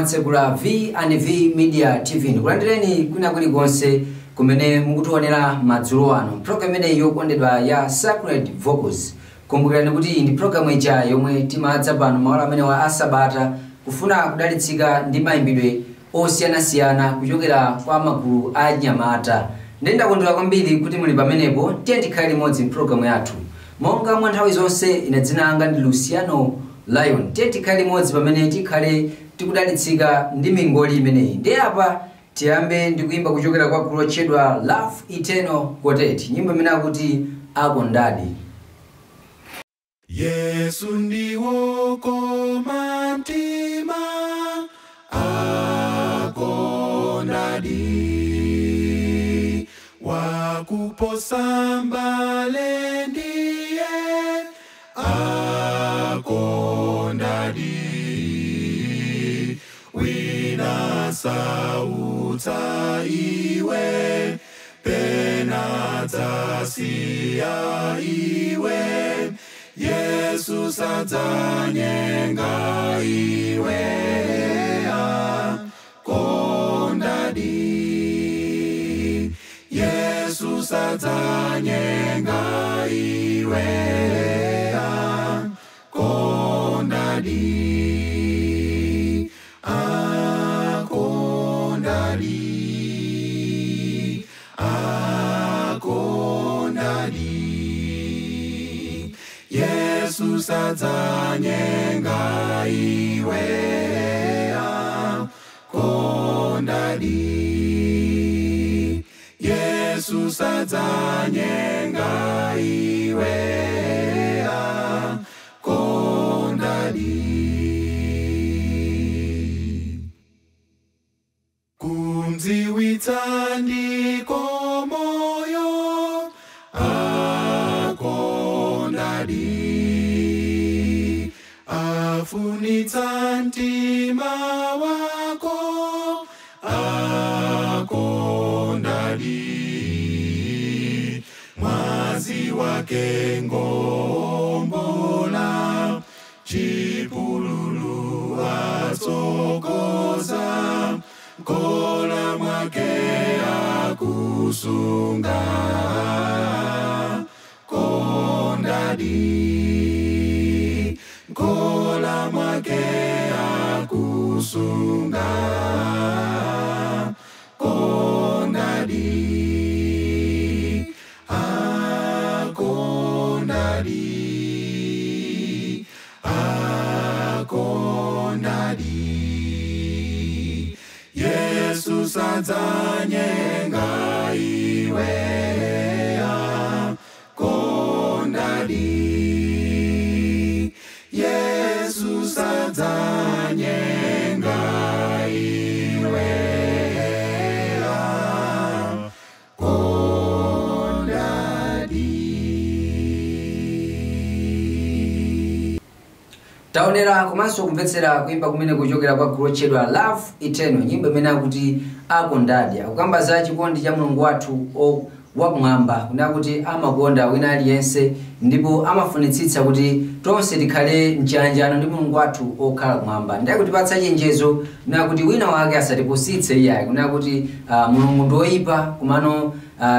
Mwatsekula V&V Media TV. Ndikulandireni kwina kulikonse kumene mukutionera madzulo ano. Program imeneyi yokondedwa ya Sacred Vocals. Kumbukirani kuti ndi program ija yomwe timadza pano maola amene wa asabata kufuna kudalitsika ndi mayimbidwe osiyanasiyana kuchokera kwa magulu a anyamata. Ndakondwera kwambiri kuti muli pamenepo, tiye tikhale limodzi mpulogalamu yathu. Monga mwa nthawi zonse, ine dzina langa ndi Luciano Lion. Tiye tikhale limodzi pamene tikhale tikudalitsika ndi mingoli imeneyi. Ndi apa tiyambe ndi kuyimba kuchokera kwa gulu lotchedwa Love Eternal Quartet, nyimbo imene akuti Akondadi. Yesu ndiwo koma mtima akondadi, wakuposa mbale ndiye akondadi, wina sautsa iwe pena dzasiya iwe, Yesu sadzanyenga iwe akondadi, Yesu sadzanyenga iwe akondadi, akondadi, akondadi, Yesu sadzanyenga iwe akondadi, Yesu sadzanyenga iwe akondadi. Kumdziwitsa ndiko moyo akondadi, afunitsa mtima wako akondadi, mwazi wake ngombola chipululu atsogoza, mkola mwake akusunga kondadi, mkola mwake akusunga kondadi, akondadi, akondadi, Yesu sadzanyenga iwe akondadi, Yesu sadzanyenga iwe akondadi. Taonera komanso kumvetsera kuimba kumene kuchokera kwa gulu lotchedwa Love Eternal, nyimbo imene akuti Akondadi. Akukamba za chikondi cha Mulungu wathu wakumwamba, kunena kuti amakonda wina aliyense ndipo amafunitsitsa kuti tonse tikhale mchiyanjano ndi Mulungu wathu okhala kumwamba. Ndiye kutipatsa chenjezo kunena kuti wina wake asatipusitse iyayi, kunena kuti Mulungu ndi woyipa, komano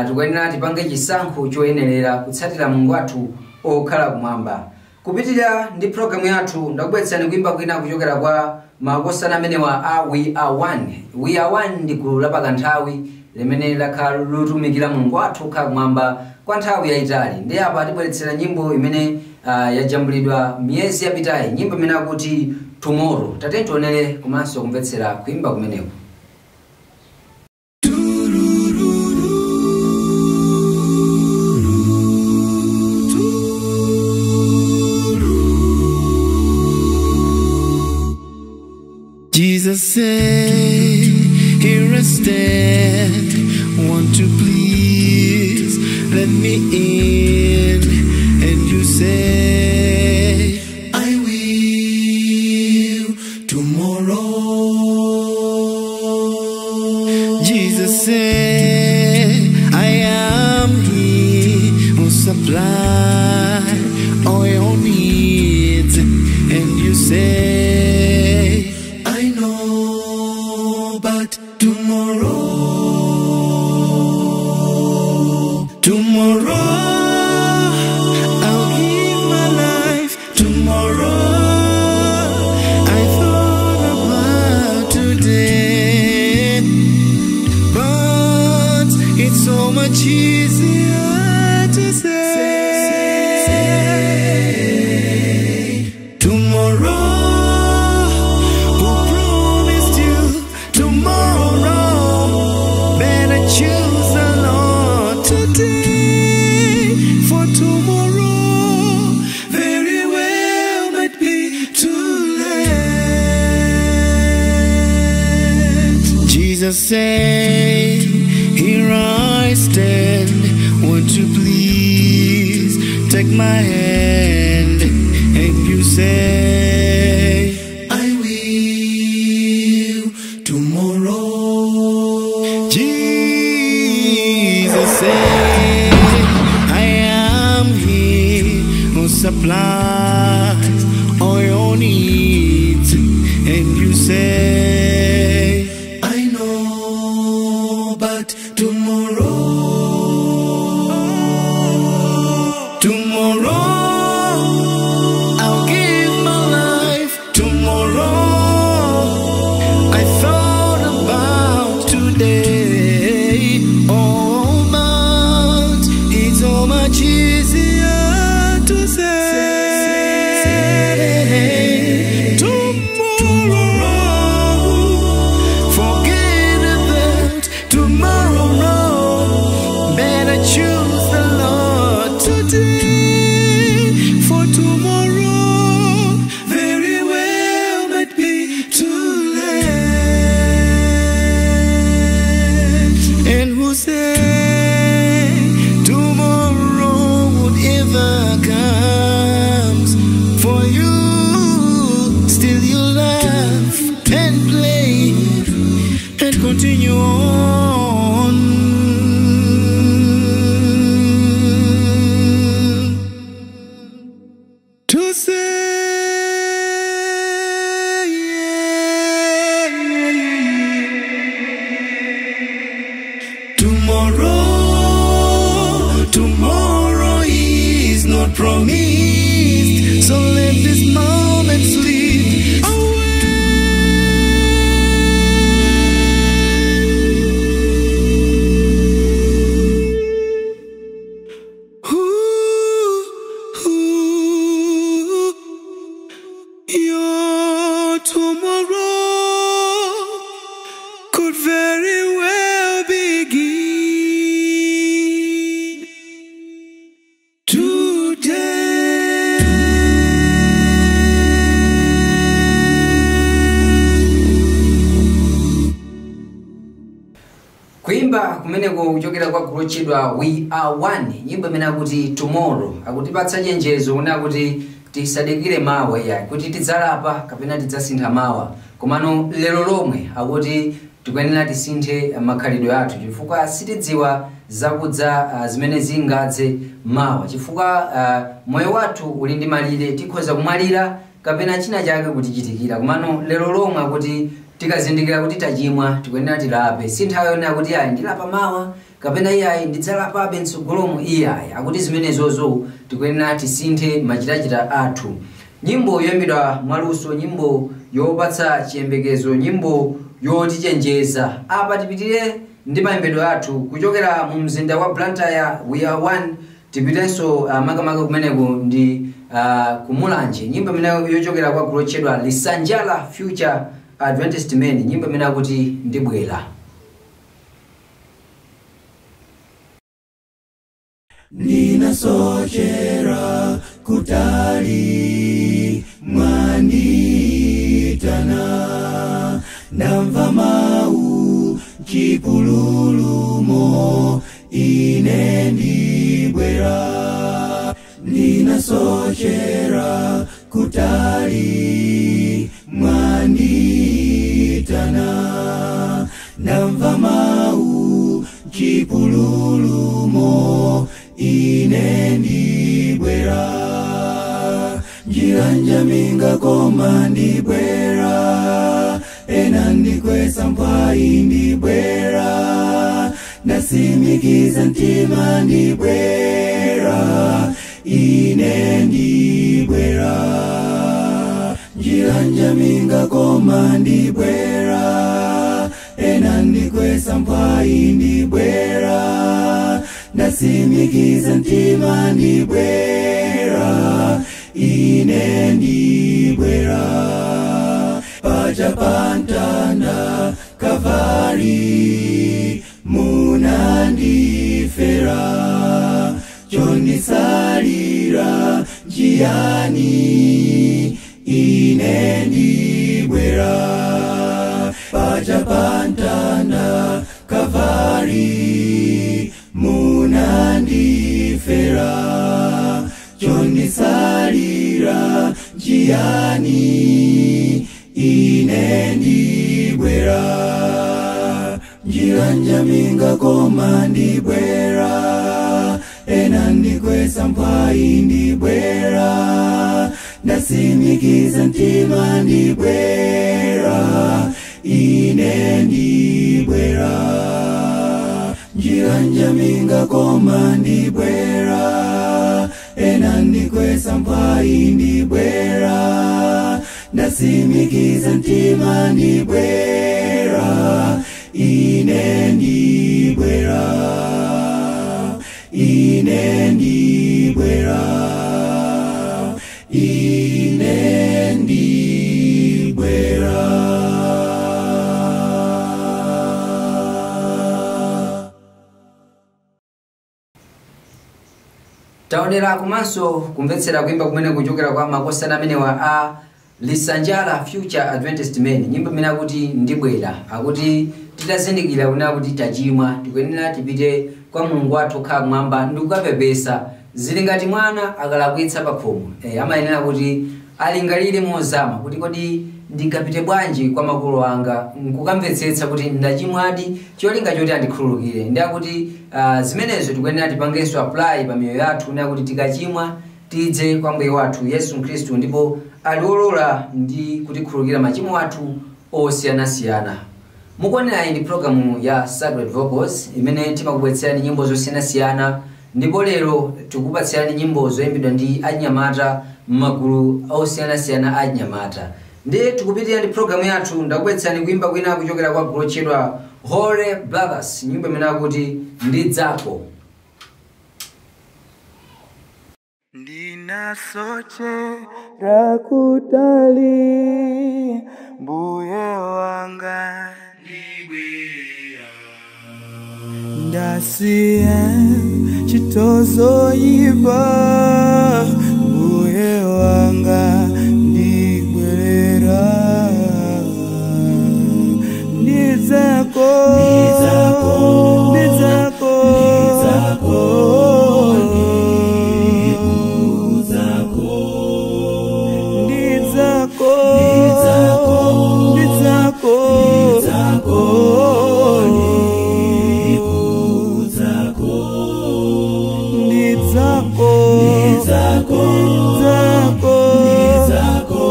tikuyenera tipange chisankho choyenerera kutsatira Mulungu wathu okhala kumwamba. Kupitirira ndi programu yathu, ndakubweretsani kuimba kwina kuchokera kwa makosana amenewa a We Are One. We Are One ndi gulu lapakanthawi limene lakhala lutumikira Mulungu wathu okhala kumwamba kwa nthawi yayitali. Ndi apa atibweretsera nyimbo imene yajambulidwa miyezi yapitayi, nyimbo imene akuti Tomorrow. Tatiyeni tionere komanso kumvetsera kuimba kumeneko. Jesus said, here I stand, want to please, let me in. And you say, I will tomorrow. Jesus said, I am he who supply all your needs. And you say, I know but tomorrow, tomorrow, I'll give my life. Tomorrow, I thought about today, but it's so much easier to say. Tomorrow, who promised you tomorrow? Better choose the Lord today, for tomorrow very well might be too late. Jesus said, here I stand, won't you please take my hand? And you say, I will tomorrow. Jesus said, I am he who supplies all your needs. And you say, I know, but tomorrow, tomorrow, I'll give my life. Tomorrow, I thought about today. Oh, but it's so much easier to say. Tomorrow, forget about tomorrow. Better choose the Lord today, for tomorrow very well might be too late. And who say tomorrow would ever comes for you? Still you laugh and play and continue on. To say, tomorrow, tomorrow is not promised, so let this moment slip away. Ooh, ooh, your tomorrow could very well begin today. Kuimba kumeneko kuchokera kwa gulu lotchedwa We Are One, nyimbo imene akuti Tomorrow, akutipatsa chenjezo kunena kuti tisadikire mawa ya kuti tidzalapa kapena tidzasintha mawa, komano lero lomwe akuti tikuyenera tisinthe makhalidwe athu, chifukwa sitidziwa zakudza zimene zingadze mawa, chifukwa moyo wathu uli ndi malire, tikhoza kumwalira kapena china chake kutichitikira. Komano lero lomwe akuti tikazindikira kuti tachimwa tikuyenera tilape. Si nthawi yonena kuti ayi ndilapa mawa kapena iyayi ndidzalapabe mtsogolomo, iyayi akuti zimenezozo tikuyenera tisinthe machitachita athu. Nyimbo yoyimbidwa mwaluso, nyimbo yopatsa chiyembekezo, nyimbo yotichenjeza. Apa tipitire ndi mayimbidwe athu kuchokera mu mzinda wa Blantyre, We Are One. Tipitenso makamaka kumeneko ndi kumulanje, nyimbo imene yochokera kwa gulu lotchedwa Lisanjala Future Adventist Men, nyimbo imene akuti ndibwera. Ninasochera kutali mwanitana, ndamva mau chipululumo ine ndibwera. Ninasochera kutali mwanitana, ndamva mau chipululumo ine ndibwera. Njira njaminga koma ndibwera, ena ndi ndikwesa mpwayi ndibwera, ndasimikiza mtima ndibwera, ine ndibwera. Njira njaminga koma ndibwera, ena ndikwesa mpwayi ndibwera, ndasimikiza mtima ndibwera, ine ndibwera. Paja pantanda Kavari munandifera, chondisalira njiani, ine ndibwera. Paja pantanda Kavari munandifera, chondisalira njiani, ine ndibwera. Njira njaminga koma ndibwera, ena ndikwesa mpwayi ndibwera, ndasimikiza mtima ndibwera, ine ndibwera. Njira njaminga koma ndibwera, ena ndikwesa mpwayi ndibwera, ndasimikiza mtima ndibwera, ine ndibwera, ine ndibwera, ine ndibwera. Taonera komanso kumvetsera kuimba kumene kuchokera kwa makosana amenewa a Lisanjala Future Adventist Men, nyimbo imene akuti ndibwera, akuti titazindikira kunena kuti tachimwa, tikuyenera tipite kwa Mulungu wathu okhala kumwamba ndi kukapepesa. Zili ngati mwana akalakwitsa pa khomo, amayenera kuti alingalire mozama kuti kodi ndingapite bwanji kwa makolo anga nkukamvetsetsa kuti ndachimwadi, cholinga choti andikhululukire. Ndi akuti zimenezo tikuyenera tipangenso apply pa miyoyo yathu, ndi akuti tikachimwa tidze kwa Mbuye wathu Yesu Khristu, ndipo aliolola ndi kutikhululukira machimo athu osiyanasiyana. Mukuonera ndi programu ya Sacred Vocals imene timakubweretserani nyimbo zosiyanasiyana, ndipo lero tikupatsirani nyimbo zoyimbidwa ndi anyamata m'magulu osiyanasiyana a anyamata. Ndiye tikupitirira ndi programu yathu, ndakubweretserani kuimba kwina kuchokera kwa gulu lotchedwa Holy Brothers, nyimbo imene akuti Ndidzako. Ndinasochera kutali, Mbuye wanga ndibwera, ndasiya chitozoyipa, Mbuye wanga ndibwerera. Ndidzako, ndidzako, ndidzako, ndidzako, ndidzako, ndidzako, ndidzako, ndidzako, ndidzako, ndidzako,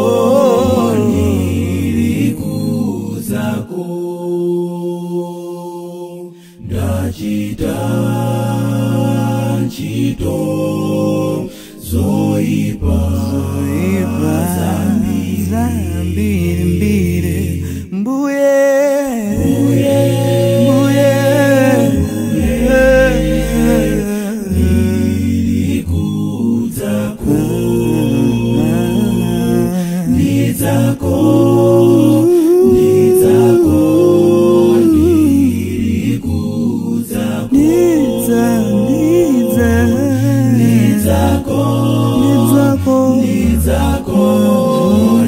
ndidzako. Ndachita ntchito zoyipa zambiri mbiri, Mbuye, Mbuye, Mbuye, ndikudzako, ndidzako, ndidzako, ndikudzako, ndidzako, ndidzako, ndidzako,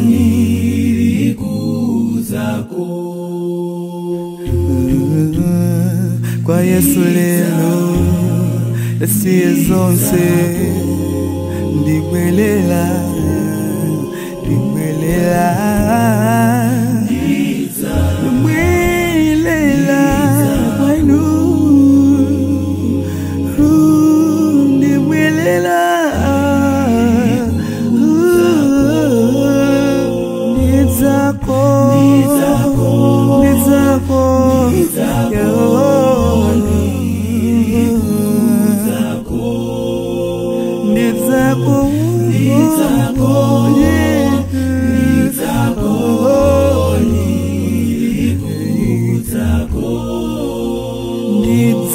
ndikudzako. Kwa Yesu lero siye zonse, ndibwelela, ndibwelela, ndibwelela kwenu, ndibwelela. Ndidzako, ndidzako,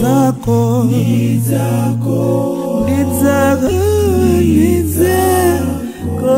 Ndidzako, ndidzako, ndidzako, ndidzako.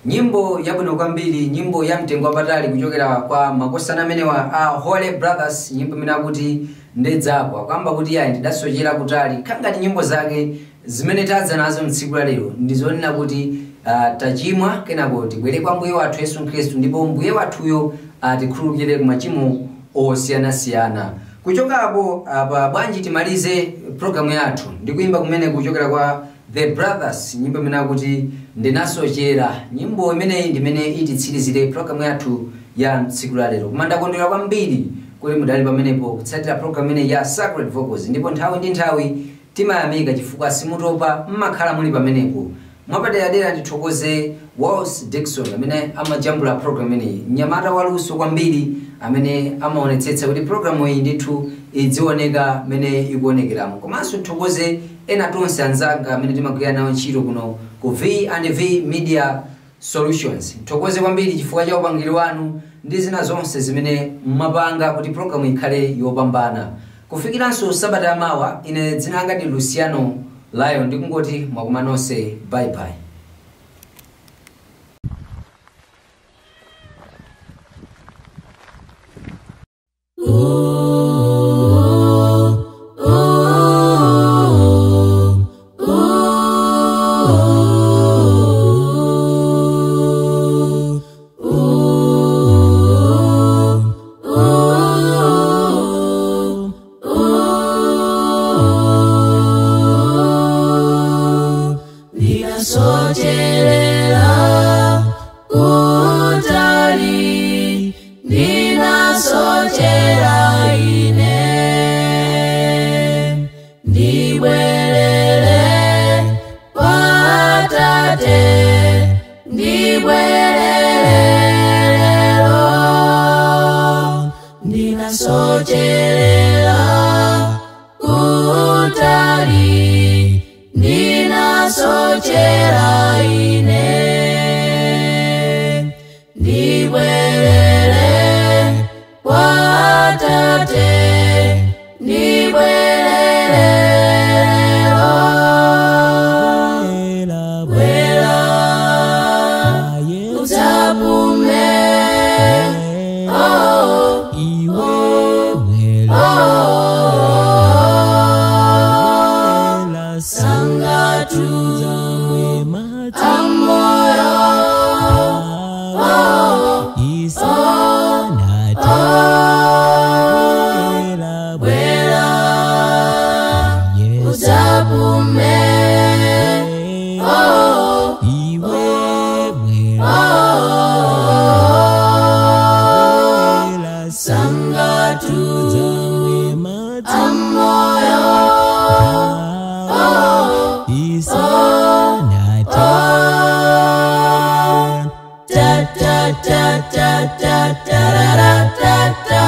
Nyimbo yabwino kwambiri, nyimbo ya mtengo wapatali kuchokera kwa makosana amenewa a Holy Brothers, nyimbo imene akuti Ndidzako, akamba kuti ayi ndidasochera kutali. Khangati nyimbo zake zimene tadza nazo mtsiku la lero ndizonena kuti tachimwa, kenako tibwere kwa Mbuye wathu Yesu Khristu, ndipo Mbuye wathuyo atikhululukire ku machimo osiyanasiyana. Kuchokapo apa bwanji timalize programu yathu ndikuimba kumene kuchokera kwa The Brothers, nyimbo imene akuti Ndinasochera. Nyimbo imeneyi ndimene ititsirizire programu yathu ya tsiku la lero. Koma ndakondwera kwambiri kuti mudali pamenepo kutsatira programu imeneyi ya Sacred Vocals, ndipo nthawi ndi nthawi timayamika chifukwa simutopa, mmakhala muli pamenepo. Mwapaderadera ndithokoze Wals Dixon amene amajambula programu imeneyi, mnyamata waluso kwambiri amene amaonetsetsa kuti programu iyi ndithu idzioneka mmene ikuonekeramo. Komanso ndithokoze ena tonse anzanga amene timagwira nawo ntchito kuno ku V&V Media Solutions. Ndithokoze kwambiri chifukwa cha upangiri wanu ndi zina zonse zimene mmapanga kuti programu ikhale yopambana. Kufikiranso sabata yamawa, ine dzina langa ndi Luciano Lion, ndikungoti mwakuma nonse, bye bye. Ndinasocherera kutali, ndinasochera ine, ndibwerere kwa Tate, ndibwerere lero. Ndinasocherera kutali, ndinasochera ine, ndibwerere kwa Tate, ndibwerere lero. Bwera udzapume, oh, oh, sangatu amoyo, oh, oh, bwera udzapume, oh, oh, sangatu amoyo, oh, ta ta ta ta ta ta ra ta ta.